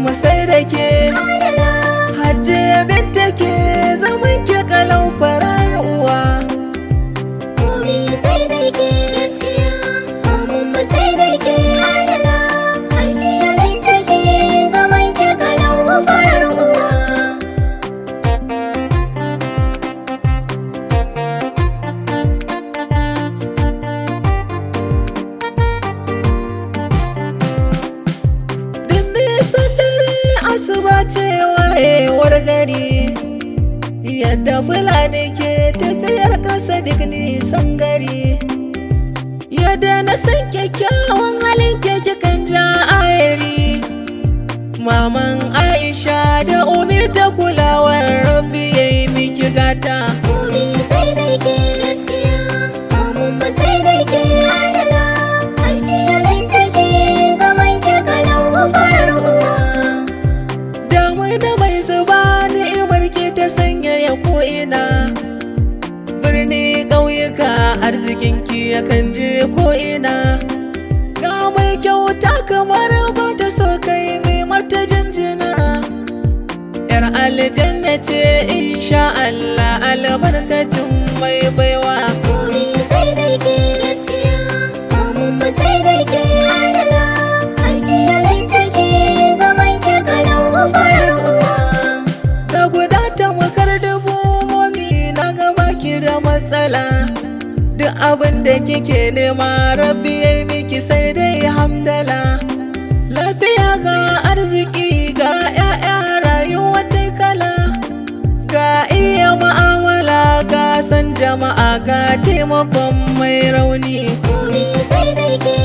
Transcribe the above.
Mu sai da ke. Adala. Hajiya Binta, ke zaman ke kalau, farar uwa. Mummy, sai da ke gaskiya. Maman mu, sai da ke. Adala. Hajiya Binta, ke zaman ke kalau, farar uwa. Duk nisan dare, asuba ce wayewar gari. Yadda Fulani ke tafiyar kasa duk nisan gari, yadda na san kyakkyawan halin ke, kikan ja ayari. Maman Aisha da Umi, ta kulawar Rabbi yayi miki gata. Mummy, sai da ke gaskiya. Maman mu, sai da ke. Adala. Hajiya Binta, ke zaman ke kalau, farar uwa. Damuna mai zuba, ni'imar ke ta sanyaya ko'ina. Birni, ƙauyuka, arzikinki yakan je ko'ina. Ga mai kyauta kamar ba ta so kai mai mata jinjina. Yar aljanna ce insha Allah, albarkacin mai baiwa. Mummy, sai da ke gaskiya. Maman mu, sai da ke. Adala. Hajiya Binta, ke zaman ke kalau, farar uwa. Da guda tamkar dubu, Mommy, na gaba ki da matsala. Duk abin da kike nema, Rabbi yayi miki, sai dai hamdala. Lafiya ga arziki ga 'ya'ya, rayuwa ta kala. Ga iya ma'amala, ga san jama'a, ga taimakon mai rauni. Mummy, sai da ke.